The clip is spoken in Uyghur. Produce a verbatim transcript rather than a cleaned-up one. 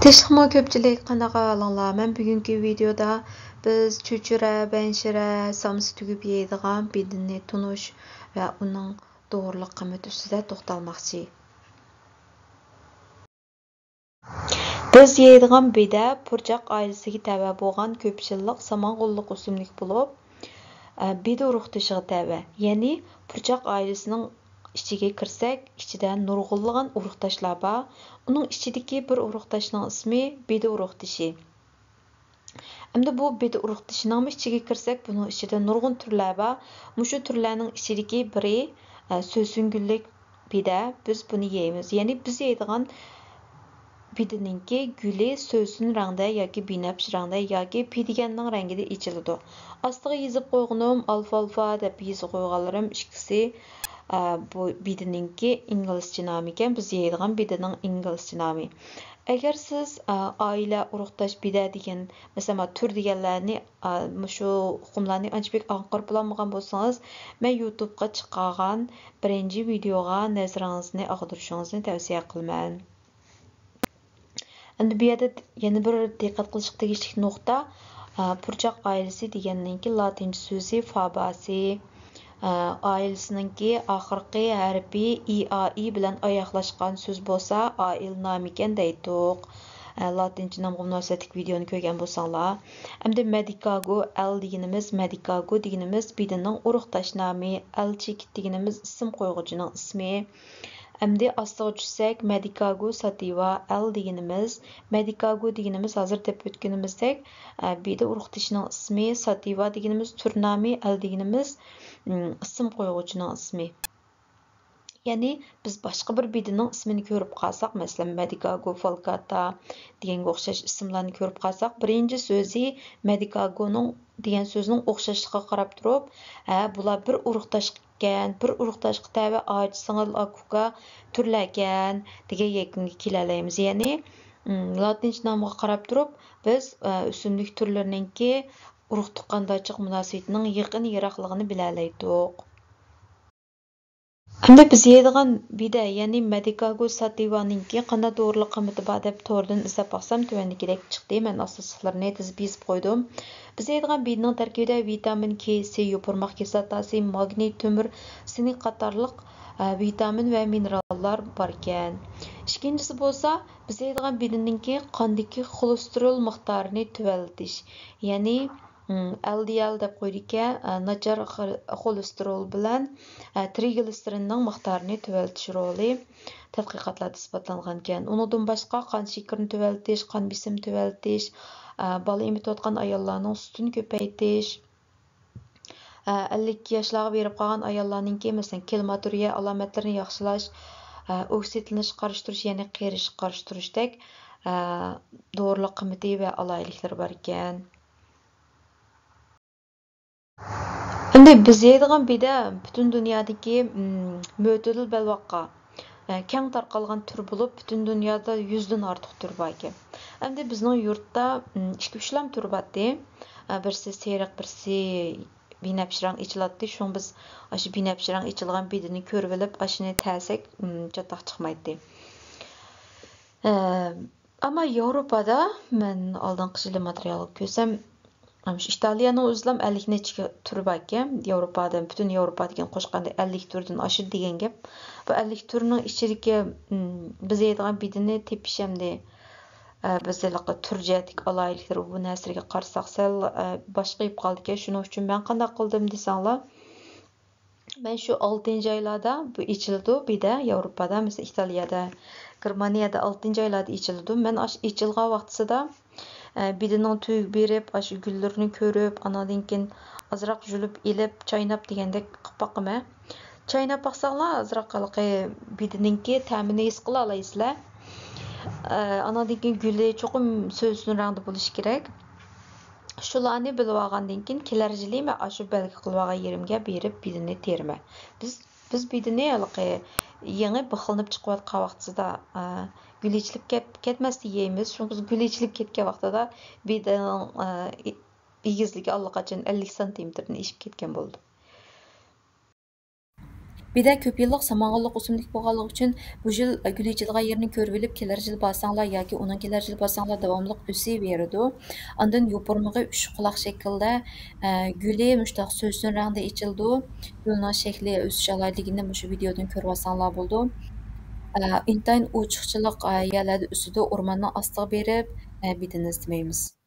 تىنچلىقمۇ كۆپچىلىك، قانداق ئەھۋالىڭلار؟ مەن بۈگۈنكى ۋىدېيودا بىز چۆچۈرە، بەنشىرە، سامسا تۈگۈپ يەيدىغان بىدىننى تونۇش ۋە ئۇنىڭ دورىلىق قىممىتى ئۈستىدە توختالماقچى. بىز يەيدىغان بىدە پۇرچاق ئائىلىسىگە تەۋە بولغان كۆپ يىللىق سامان غوللۇق ئۆسۈملۈك بولۇپ، ئە، بىدە ئۇرۇقدىشىغا تەۋە. يەنى پۇرچاق ئائىلىسىنىڭ ئىچىگە كىرسەك، ئىچىدە نۇرغۇنلىغان ئۇرۇقداشلار بار. ئۇنىڭ ئىچىدىكى بىر ئۇرۇقداشنىڭ ئىسمى بىدە ئۇرۇقدىشى. ئەمدى بۇ بىدە ئۇرۇقدىشىنىڭمۇ ئىچىگە كىرسەك، بۇنىڭ ئىچىدە نۇرغۇن تۈرلەر بار. مۇشۇ تۈرلەرنىڭ ئىچىدىكى بىرى، ئە، سۆسۈن گۈللۈك بىدە. بىز بۇنى يەيمىز. يەنى بىز يەيدىغان بىدىنىڭكى گۈلى سۆسۈن رەڭدە ياكى بىنەپشە رەڭدە ياكى پىدىگەننىڭ رەڭگىدە ئېچىلىدۇ. ئاستىغا يېزىپ قويغىنىم ئالفالفا دەپ يېزىپ قويغانلىرىم ئىككىسى، ئە، بۇ بىدىنىڭكى ئىنگلىزچە نامى ئىكەن، بىز يەيدىغان بىدىنىڭ ئىنگلىزچە نامى. ئەگەر سىز، ئە، ئائىلە، ئۇرۇقداش، بىدە دېگەن، مەسىلەن، تۈر دېگەنلەرنى، ئە، مۇشۇ ئۇقۇملارنى ئانچە بەك ئاڭقىرىپ بولالمىغان بولسىڭىز، مەن يۇتۇبقا چىقارغان بىرىنچى ۋىدېيوغا نەزىرىڭىزنى ئاغدۇرۇشىڭىزنى تەۋسىيە قىلىمەن. ئەمدى بۇ يەردە يەنە بىر دىققەت قىلىشقا تېگىشلىك نۇقتا، ئا، پۇرچاق ئائىلىسى دېگەننىڭكى لاتىنچە سۆزى فاباسى، ئا، ئائىلىسىنىڭكى ئاخىرقى ھەرپى ئى، ئا، ئى بىلەن ئاياغلاشقان سۆز بولسا، ئائىلە نامى ئىكەن دەيتتۇق. ئا، لاتىنچە نامغا مۇناسىۋەتلىك ۋىدېيونى كۆرگەن بولساڭلار. ئەمدى مەدىكاگو، ئەل دېگىنىمىز، مەدىكاگو دېگىنىمىز بىدىنىڭ ئۇرۇقداش نامى، ئەل چېكىت دېگىنىمىز ئىسىم قويغۇچىنىڭ ئىسمى. ئەمدى ئاستىغا چۈشسەك، مەدىكاگو ساتىۋا ئەل دېگىنىمىز، مەدىكاگو دېگىنىمىز ھازىر دەپ ئۆتكىنىمىزدەك، ئە، بىدە ئۇرۇقدىشىنىڭ ئىسمى، ساتىۋا دېگىنىمىز تۈر نامى، ئەل دېگىنىمىز، ئىم، ئىسىم قويغۇچىنىڭ ئىسمى. يەنى بىز باشقا بىر بىدىنىڭ ئىسمىنى كۆرۈپ قالساق، مەسىلەن، مەدىكاگو فالكاتا دېگەنگە ئوخشاش ئىسىملارنى كۆرۈپ قالساق، بىرىنچى سۆزى مەدىكاگونىڭ دېگەن سۆزنىڭ ئوخشاشلىقىغا قاراپ تۇرۇپ، ھە، بۇلار بىر ئۇرۇقداش ئىكەن، بىر ئۇرۇقداشقا تەۋە ئاچا، سىڭىل، ئاكا، ئۇكا تۈرلەركەن دېگەن يەكۈنگە كېلەلەيمىز. يەنى، ئىم، لاتىنچە نامغا قاراپ تۇرۇپ، بىز، ئە، ئۆسۈملۈك تۈرلىرىنىڭكى ئۇرۇق تۇغقاندارچىلىق مۇناسىۋىتىنىڭ يېقىن يىراقلىقىنى بىلەلەيتتۇق. ئەمدى بىز يەيدىغان بىدە، يەنى مەدىكاگو ساتىۋانىڭكى قانداق دورىلىق قىممىتى بار دەپ توردىن ئىزدەپ باقسام، تۆۋەندىكىدەك چىقتى. مەن ئاساسلىقلىرىنى تىزىپ يېزىپ قويدۇم. بىز يەيدىغان بىدىنىڭ تەركىبىدە ۋىتامىن كې، سې، يوپۇرماق كىسلاتاسى، ماگنىي، تۆمۈر، سىنك قاتارلىق، ئە، ۋىتامىن ۋە مىنېراللار باركەن. ئىككىنچىسى بولسا، بىز يەيدىغان بىدىننىڭكى قاندىكى خولېستېرول مىقدارىنى تۆۋەنلىتىش، يەنى، ئىم، ئەل دى ئەل دەپ قويىدىكەن، ئە، ناچار خ-، خولېستېرول بىلەن، ئە، ترىگلىسېرىننىڭ مىقدارىنى تۆۋەنلىتىش رولى تەتقىقاتلاردا ئىسپاتلانغانىكەن. ئۇنىڭدىن باشقا، قان شېكىرىنى تۆۋەنلىتىش، قان بېسىمىنى تۆۋەنلىتىش، ئە، بالا ئېمىتىۋاتقان ئاياللارنىڭ سۈتىنى كۆپەيتىش، ئە، ئەللىك ياشلارغا بېرىپ قالغان ئاياللارنىڭكى، مەسىلەن، كېلماتورىيە ئالامەتلىرىنى ياخشىلاش، ئە، ئوكسىدلىنىشقا قارشى تۇرۇش، يەنى قېرىشقا قارشى تۇرۇشتەك، ئە، دورىلىق قىممىتى ۋە ئالاھىدىلىكلىرى باركەن. ئەمدى بىز يەيدىغان بىدە پۈتۈن دۇنيادىكى، م، مۆتىدىل بەلباغقا، ئە، كەڭ تارقالغان تۈر بولۇپ، پۈتۈن دۇنيادا يۈزدىن ئارتۇق تۈر باركەن. ئەمدى بىزنىڭ يۇرتتا، م، ئىككى، ئۈچلام تۈر بارتى. ئە، بىرسى سېرىق، بىرسى بىنەپشە رەڭ ئېچىلاتتى. شۇڭا بىز ئاشۇ بىنەپشە رەڭ ئېچىلغان بىدىنى كۆرۈۋېلىپ، ئاشۇنى تەسەك، م، چاتاق چىقمايتتى. ئە، ئەمما ياۋروپادا مەن ئالدىنقى يىلى ماتېرىيالغا كۆرسەم، مۇشۇ ئىتالىيەنىڭ ئۆزىلا ئەللىك نەچچە تۈرى باركەن. ياۋروپادا، پۈتۈن ياۋروپا دېگەن قوشقاندا ئەللىك تۈردىن ئاشىدۇ دېگەن گەپ. بۇ ئەللىك تۈرنىڭ ئىچىدىكى، م، بىز يەيدىغان بىدىنى تېپىش ئەمدى، ئە، بىز ھېلىقى تۈر جەھەتتىكى ئالاھىدىلىكلىرى، بۇ نەرسىلەرگە قارىساق سەل، ئە، باشقا يىپ قالىدىكەن. شۇنىڭ ئۈچۈن مەن قانداق قىلدىم دېسەڭلار، مەن شۇ ئالتىنچى ئايلاردا بۇ ئېچىلىدۇ، بىدە ياۋروپادا، مەسىلەن، ئىتالىيەدە، گېرمانىيەدە ئالتىنچى ئايلاردا ئېچىلىدۇ. مەن ئاشۇ ئېچىلغان ۋاقتىسىدا، ئە، بىدىنىڭ تۈۋىگە بېرىپ، ئاشۇ گۈللىرىنى كۆرۈپ، ئاناندىن كېيىن ئازراق يۇلۇپ ئېلىپ، چايناپ دېگەندەك قىلىپ باقىمەن. چايناپ باقساڭلار، ئازراق ھېلىقى بىدىنىڭكى تەمىنى ھېس قىلالايسىلەر. ئە، ئاناندىن كېيىن گۈلى چوقۇم سۆسۈن رەڭدە بولۇشى كېرەك. شۇلارنى بىلىۋالغاندىن كېيىن، كېلەر يىلى مەن ئاشۇ بەلگە قىلىۋالغان يېرىمگە بېرىپ بىدىنى تېرىمەن. بىز، بىز بىدىنى ھېلىقى يېڭى بىخلىنىپ چىقىۋاتقان ۋاقتىسىدا، ئا، گۈل ئېچىلىپ كەت-، كەتمەستە يەيمىز. شۇڭا بىز گۈل ئېچىلىپ كەتكەن ۋاقتىدا بىدىنىڭ، ئا، ئېگىزلىكى ئاللىقاچان ئەللىك سانتىمېتىردىن ئېشىپ كەتكەن بولىدۇ. بىدە كۆپ يىللىق سامانغانلىق ئۆسۈملۈك بولغانلىقى ئۈچۈن، بۇ يىل گۈل ئېچىدىغان يېرىنى كۆرۈۋېلىپ، كېلەر يىل بارساڭلار ياكى ئۇنىڭ كېلەر يىلى بارساڭلار داۋاملىق ئۆسۈۋېرىدۇ. ئاندىن يوپۇرمىقى ئۈچ قۇلاق شەكلىدە، ئە، گۈلى مۇشۇنداق سۆسۈن رەڭدە ئېچىلىدۇ. گۈلنىڭ شەكلى، ئۆسۈش ئالاھىدىلىكىنى مۇشۇ ۋىدېودىن كۆرۈۋالساڭلار بولىدۇ. ئە، ئىنتايىن ئوچۇقچىلىق، ئە، يەرلەردە ئۆسىدۇ. ئورماننىڭ ئاستىغا بېرىپ، ئە، بىدىنى ئىزدىمەيمىز.